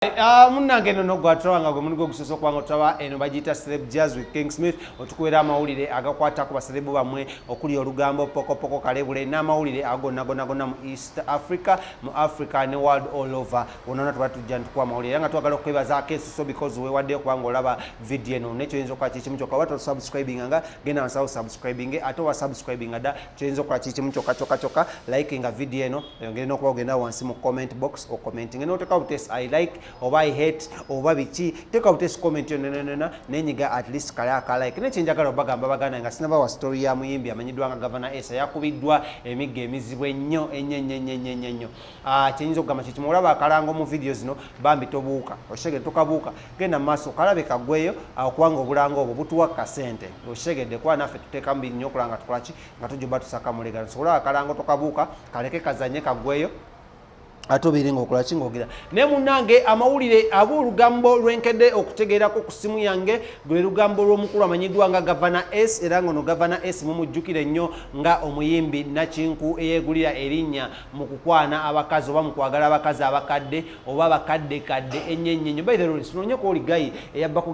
Munnange eno nogwatulaba nga gwe muligo ogusoose okuba nga otulaba, eno bagiyita Celeb Jazz with King Smith. Otukuwera amawulire agakwata ku baserebu bammwe, okuli olugambo, pokopoko, kalebule n'amawulire agonna gonna gonna mu East Africa, mu Africa ne world all over. Wonona tuba tujja ntukuwa amawulire, era nga twagala okwebazaako ensuso because weewaddeyo okuba nga olaba vidiyo eno. Nekyoyinza okukola kikimu kyokka, oba tosubscribinga, nga genda wansawo subscribing, ate oba subscribinga dda, kyoyinza okukola kikimu kyokka kyokka kyokka, likinga vidiyo eno, oyongere n'okuba ogenda wansi mu comment box, ocommentinge n'oteeka butesi "I like" oba "I hate" oba biki. Teeka butesi comment yonenenena nenyiga at least kale aka like. Nekyenjagala obagamba, baganda, nga sinabawa story ya muyimbi amanyiddwa nga Gavana Esa, yakubiddwa emiggo emizibu ennyo ennyo ennyo ennyo ennyo ennyo ennyo. Kyenyinza okugamba kikimu, olaba akalango mu vidiyo zino, bambi tobuuka, okitegedde? Tokabuuka, genda mu maaso kalabe kaggweyo awo, kubanga obulango obwo butuwa kasente, okitegedde? Kuba naffe tuteekamu bingi nnyo okulaba nga tukolaki, nga tujja tusaka mulegano. So olaba akalango, tokabuuka, kaleke kazanye kaggweyo, ate obeere nga okola ki, ngaogera. Naye munnange, amawulire aboolugambo lwenkedde okutegeerako ku ssimu yange lwe lugambo lw'omukulu amanyiddwa nga Gavana S. Era nga ono Gavana S mumujjukire nnyo nga omuyimbi nakinku eyeegulira erinnya mu kukwana abakazi oba mu kwagala abakazi abakadde oba abakaddekadde ennyo ennyo ennyo. By the way, sinoonyeko oli guy eyabbako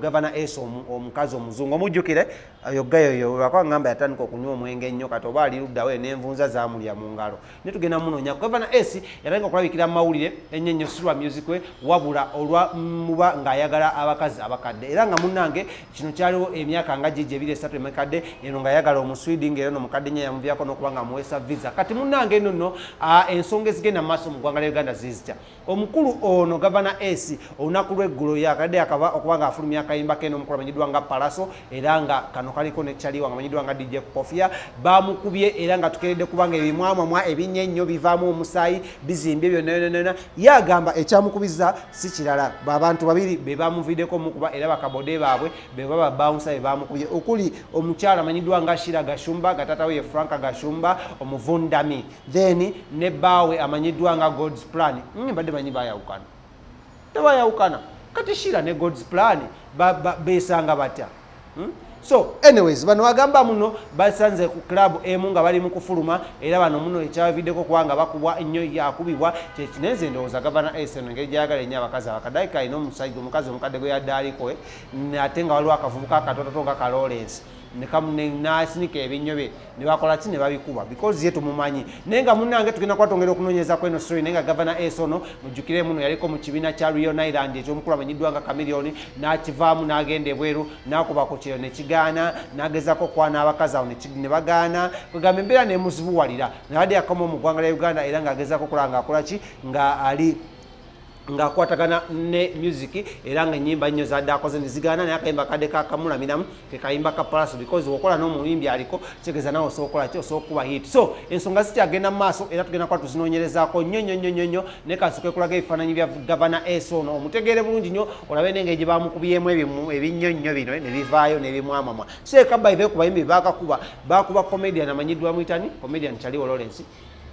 Gavana S omukazi omuzungu, omujjukire oyo guy oyo? Lwakuba ngamba yatandika okunywa omwenge ennyo, kati oba ali luddawo, n'envunza zamulya mu ngalo, ne tugenda munoonya. Gavana S yatandika okulabikira mu mawulire ennyo ennyo si lwa music we, wabula olwa muba ng'ayagala abakazi abakadde. Era nga munnange kino kyaliwo emyaka nga gigi 2, 3 emikadde eno, ng'ayagala Omuswidi, ng'era ono mukadde nnyo, yamuvyako n'okuba nga amuweesa visa. Kati munnange eno nno ensonga ezigenda mu maaso mu ggwanga lya Uganda zizitya. Omukulu ono Gavana S olunaku lweggulo yakadde akava okuba nga afulumya akayimba ke n'omukulu amanyiddwa nga Palaso, era nga kano kaliko ne Chaliwa nga amanyiddwa nga DJ Kofia. Bamukubye era nga tukeredde kubanga ebimwamwamwa ebinnya ennyo bivaamu omusaayi, bizimbye byonna byonna byonna. Ye agamba ekyamukubiza si kirala, babantu babiri be bamuviddeko omukuba, era bakabode baabwe be baba bawunsa be bamukubye, okuli omukyala amanyiddwa nga Shira Gashumba, nga taata we ye Franka Gashumba omuvundami, then ne bbaawe amanyiddwa nga God's Plan. Mbadde manyi bayawukana, tebayawukana. Kati Shira ne God's Plan besanga batya? So anyways, bano bagamba muno basanze ku club emu nga bali mu kufuluma, era bano muno ekyabaviddeko kubanga bakubwa ennyo, yakubibwa kyekinenze. Ndowooza Gavana S eno engeri gyayagala ennyo abakazi abakadde, ayika alina omusajja omukazi omukadde gwe yadde aliko, ate nga waliwo akavubuka akatototo nga ka Lawrence, nasinika ebinnyo bye ne bakola ki, ne babikuba, because ye tumumanyi. Naye nga munnange tugenda kuba twongera okunoonyeza kweno story. Naye nga Gavana S ono mujjukire muno yaliko mu kibiina kya Rio Island ekyomukulu amanyiddwa nga Chameleone, n'akivaamu n'agenda ebweru, n'akuba ku kyeyo ne kigaana, n'agezaako okwana abakazi awo ne bagaana. Kwegamba embeera nemuzibuwalira, nabadde yakoma mu ggwanga lya Uganda, era ng'agezaako okulaba ng'akola ki, nga ali ng'akwatagana ne music, era nga ennyimba nnyo zadde akoze nezigaana. Naye akayimba kadde kakamulamiramu ke kayimba ka Palaso, because okola n'omuyimbi aliko kitegeeza nawe osobola okukola ki, osobola okuba hit. So ensonga zikyagenda mu maaso, era tugenda kuba tuzinoonyerezaako nnyo nnyo nnyo nnyo nnyo. Naye kasooke kulaga ebifaananyi bya Gavana S ono, omutegeere bulungi nnyo, olabe n'engeri gye bamukubyemu ebinnyo nnyo bino ne bivaayo n'ebimwamamwa. So eka by the way, ku bayimbi bakakuba, bakuba comedian amanyiddwa mwitani, comedian Chaliwo Lawrence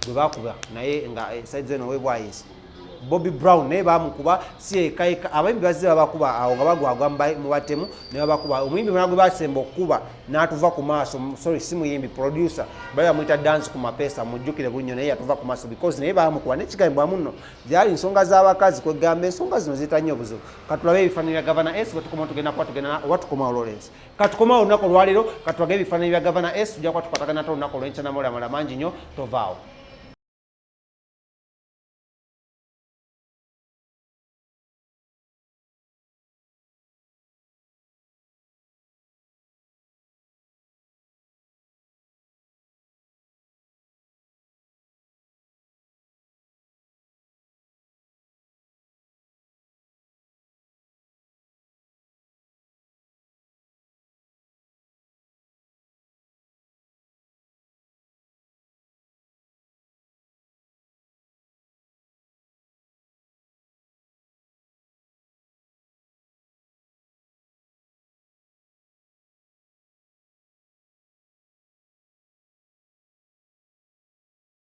gwe bakuba, naye nga side zeno webwayisi Bobby Brown naye bamukuba. Si ekaeka, abayimbi bazze babakuba awo nga bagwagwa mu batemu ne babakuba. Omuyimbi mulala gwe basemba okukuba n'atuva ku maaso, sorry, si muyimbi, producer, bali bamuyita Dance ku Mapesa, mujjukire bulungi, naye yatuva ku maaso because naye bamukuba. Nekigambibwa muno gyali nsonga z'abakazi. Kwegamba ensonga zino ziyita nnyo obuzibu. Katulabe ebifaananyi bya Gavana S bwe tukoma, tugenda kuba tugenda oba tukomawo Lawrence. Katukomawo olunaku olwaleero, katulage ebifaananyi bya Gavana S. Tujja kuba tukwatagana ate olunaku olwenkya namolamala mangi nnyo. Tovaawo.